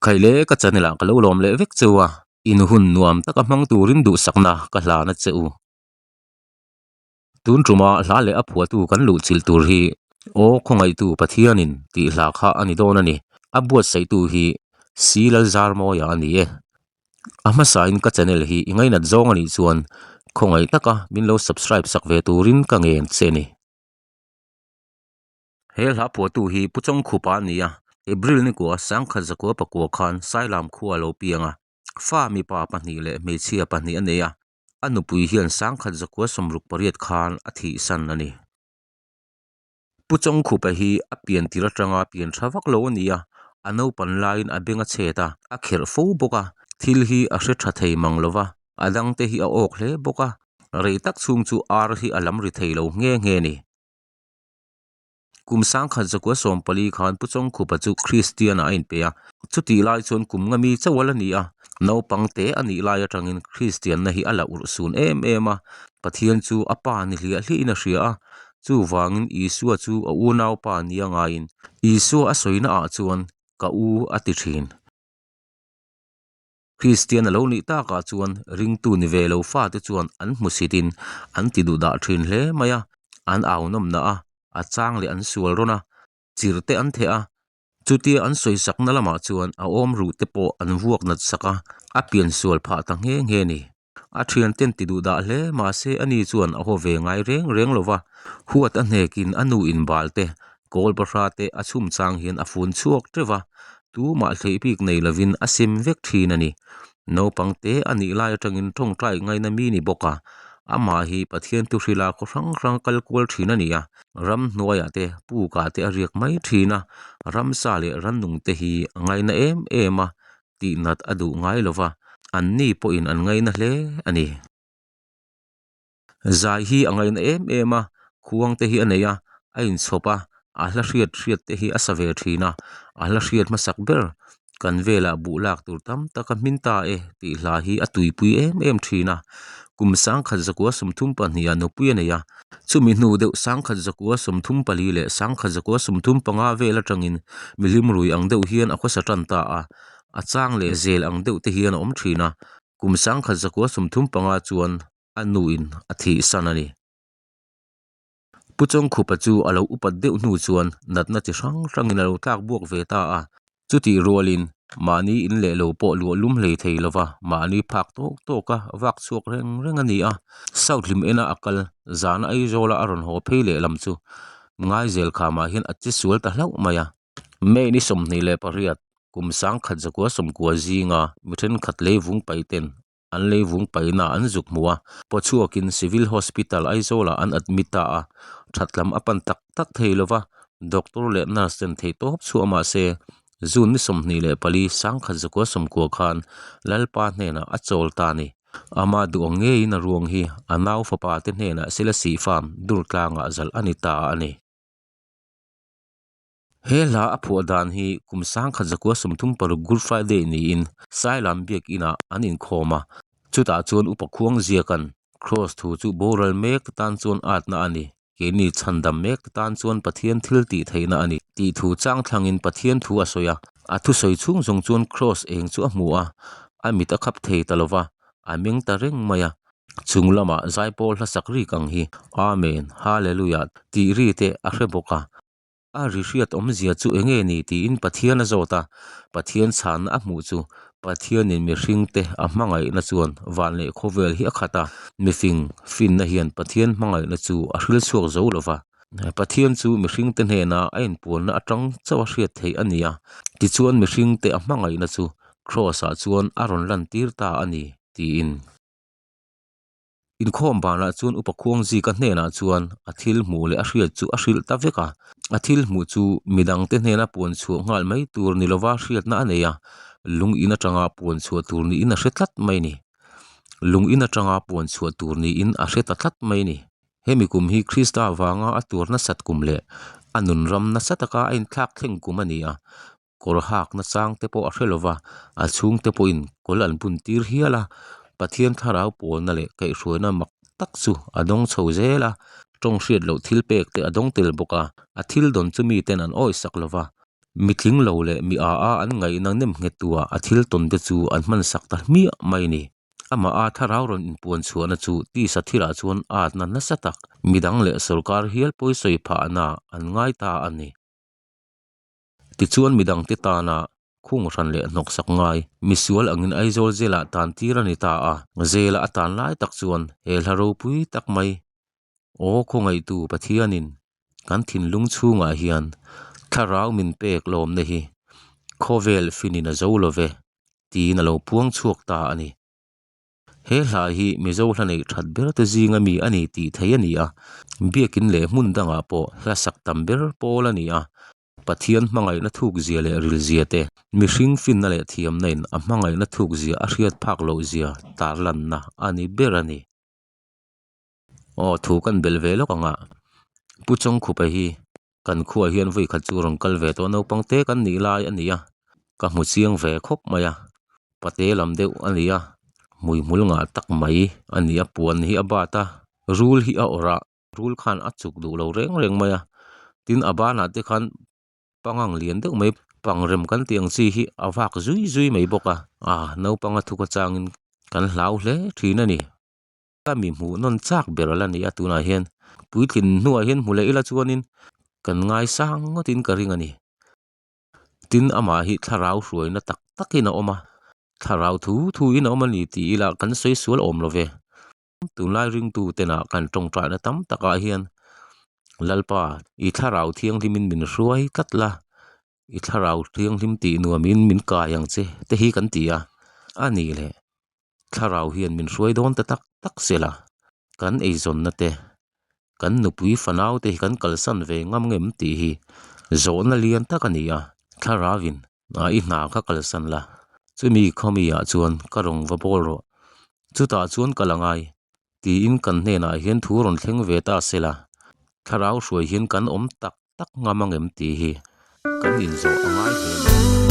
Khaile ka channel ah ka lo lawm leh vek cheu a, in hun nuam taka hmang turin duhsakna ka hlan a che u. Tun tuma hla leh a phuahtu kan luh chilh tur hi Aw Khawngaihtu Pathianin tih hla kha a ni dawn a ni. A buatsaihtu hi Si Lalzarmawia a ni e. A hmasain ka channel hi i ngainat zawng a nih chuan khawngaih taka min lo subscribe sak ve turin ka ngen che ni. He hla phuahtu hi Pu Chawngkhupa a ni a, April nikua Sangkhat Zakua pakua khan Sailam khua a lo piang a, fa mipa pahnih leh hmeichhia pahnih a nei a, a nupui hian Sangkhat Zakua 68 khan a thihsan a ni. Pu Chawngkhupa hi a pian tir atanga pian tha vak lo a ni a, a naupan laiin a beng a chhet a, a kherh fo bawk a, thil hi a hre tha thei mang lo va, a dangte hi a awk hle bawk a, rei tak chhung chu ar hi a lam ri thei lo nghe nghe a ni. Kum sangkhat zakua 14 khan Pu Chawngkhupa chu Kristian ah a inpe a, chutih lai chuan kum nga mi chauh a la ni a, naupang te a nih lai atangin Kristianna hi a la urh sun em em a, Pathian chu a pa ni hliah hliahin a hria a, chuvangin Isua chu a unaupa nia ngaiin Isua a sawina ah chuan ka u a ti thin. Kristian a lo nih takah chuan ringtu ni ve lo fate chuan an hmusitin an ti duh dah thin hle mai a, an au nawmna a, a chang leh an sual rawn a, chirh te an theh a, chutia an sawisakna lamah chuan a awm ruh te pawh an vuak nat sak a, a pian sual phah ta nghe nghe a ni. A thianten ti duh dah hle mahse ani chuan a haw ve ngai reng reng lo va, huat a hnekin a nu in bal te, kawl bahra te a chhum chang hian a fun chhuak teuh va, tumah hleih bik nei lovin a sim vek thin a ni. Naupang te a nih lai atangin tawngtai ngaina mi ni bawk a, amah hi Pathian thuhrila khaw hrang hrang kal kual thin a ni a, ramhnuaiah te pukah te a riak mai thin a, ramsa leh rannung te hi a ngaina em em a, tihnat a duh ngai lo va, anni pawhin an ngaina hle a ni. Zai hi a ngaina em em a, khuang te hi a nei a, a inchhawp a, a hla hriat hriat te hi a sa ve thin a, a hla hriat hmasak ber kan velah buh lak tur tam tak a hmin ta e tih hla hi a tuipui em em thin a, kum sangkhat zakua 32 ah nupui a nei a, Chumi hnu deuh sangkhat zakua 34 leh sangkhat zakua 35 vel atangin mihlim rui ang deuh hian a khawsa tan ta a, a chang leh zel ang deuh te hian a awm thin a, kum sangkhat zakua 35 chuan a nuin a thihsan a ni. Pu Chawngkhupa chu a lo upat deuh hnu chuan natna chi hrang hrangin a lo tlak buak ve ta a, Chutih rualin mahni in leh lo pawh luah lum hlei thei lova mahni phak tawk tawk a vak chhuak reng reng a ni a. South hlim ena a kal zana Aizawla a rawn haw phei leh lam chu Ngaizel khamah hian a che sual ta hlauh mai a. May ni 28 kum sangkhat zakua sawmkua zinga mi thenkhat leivung paiten an leivung paina an zuk hmu a, pawchhuakin Civil Hospital Aizawlah an admit ta a, that lam a pan tak tak thei lova, doctor leh nurse ten theih tawp chhuah mah se June ni 24 sangkhat zakua sawmkua khan Lalpa hnenah a chawl ta a ni. Ama duh ang ngeiin a ruang hi a nau fapa te hnenah Selasih Farm Durtlangah zalh a ni ta a ni. He hla a phuah dan hi kum sangkhat zakua 36 Good Friday niin Sailam biakinah an inkhawm a, chutah chuan upa khuang ziakan Kraws thu chu boral mek te tan chuan atna a ni, keini chhandam mek te tan chuan Pathian thil tih theihna a ni tih thu chang thlangin Pathian thu a sawi a, a thusawi chhung zawng chuan Kraws eng chu a hmu a, a mit a khap thei ta lova, a meng ta reng mai a. Chung lamah zaipawl hlasak rik ang hi Amen, Hallelujah tih ri te a hre bawk a. A ri hriat awmzia chu eng nge ni tiin Pathian a zawt a, Pathian chhanna a hmuh chu Pathianin mihringte a hmangaihna chuan van leh khawvel hi a khat a, mifing finna hian Pathian hmangaihna chu a hril chhuak zo lo va. Pathian chu mihringte hnena a inpuanna atang chauh a hriat theih a ni a, tichuan mihringte a hmangaihna chu Kraws-ah chuan a rawn lantir ta a ni tiin. Inkhawm banah chuan Upa Khuangzika hnenah chuan a thil hmuh leh a hriat chu a hrilh ta vek a. A thil hmuh chu midangte hnena puan chhuah nghal mai tur ni lova hriatna a nei a, lung in atanga puan chhuah tur niin a hre tlat mai ni. Lung in atanga puan chhuah tur niin a hre ta tlat mai ni. Hemi kum hi Krista vanga a tur nasat kum leh a nun ram nasa taka a inthlak thleng kum a ni a. Kawr hak nachang te pawh a hre lova, a chhungte pawhin kawl an bun tir hial a, Pathian thlarau pawlna leh kaihhruaina mak tak chu a dawng chho zel a, tawng hriat loh thil pek te a dawng tel bawk a, a thil dawn chu miten an awisak lova. Mi tling lo leh mi aa a an ngaihna nem nghettuah a thil tawn te chu an hmansak ta hmiah mai a ni. Amah a thlarau rawn inpuan chhuahna chu tisa thilah chuan atna nasa tak midang leh sorkar hial pawisawi phahna an ngai ta a ni. Tichuan midangte tana khung hran leh hnawksak ngai misual angin Aizawl zelah tan tir a ni ta a, zela a tan lai tak chuan he hla ropui tak mai Aw khawngaihtu Pathianin kan thinlung chhungah hian thlarau min pek lawmna hi khawvel finin a zo lo ve tiin a lo puang chhuak ta a ni. He hla hi Mizo hla neih that ber te zinga mi a ni tih theih a ni a, biakin leh hmun dangah pawh hla sak tam ber pawl a ni a. Pathian hmangaihna thukzia leh rilzia te, mihring finna leh thiamna in a hmangaihna thukzia a hriat phak loh zia tarlanna a ni ber a ni. Aw thu kan belh ve lawk ang a, Pu Chawngkhupa hi Kan khuaah hian vawi khat chu rawn kal ve tawh naupang te kan nih lai a ni a, ka hmu chiang ve khawp mai a, pate lam deuh a ni a, hmuihmul ngah tak mai a ni a, puan hi a bat a, rul hi a awrh a, rul khan a chuk duh lo reng reng mai a, tin a banah te khan pangang lian deuh mai pangrem kan tih ang chi hi a vak zui zui mai bawk a, ah naupang a thuk atangin kan hlau hle thin a ni. Ka mi hmuh nawn chak ber ala ni a tunah hian puitlin hnuah hian hmu leh ila chuanin kan ngaisang ngawtin ka ring a ni. Tin amah hi thlarau hruaina tak takin a awm a, thlarau thu thuin a awm a ni tih ila kan sawi sual awm lo ve. Tunlai ringtu tena kan tawngtaina tam takah hian Lalpa i thlarau thianghlimin min hruai tlat la, i thlarau thianghlim tih nuamin min kai ang che te hi kan ti a, a nih leh. Thlarau hian min hruai dawn ta tak tak sel a, kan eizawnna te, kan nupui fanau te hi kan kalsan ve ngam ngem tih hi zawhna lian tak a ni a, Thlarauin i hna kha kalsan la, chumi khawmi ah chuan ka rawn va bawl rawh, chutah chuan kal a ngai tiin kan hnenah hian thu rawn thleng ve ta sel a, Thlarau hruai hian kan awm tak tak ngam angem tih hi kan inzawh a ngai hle mai.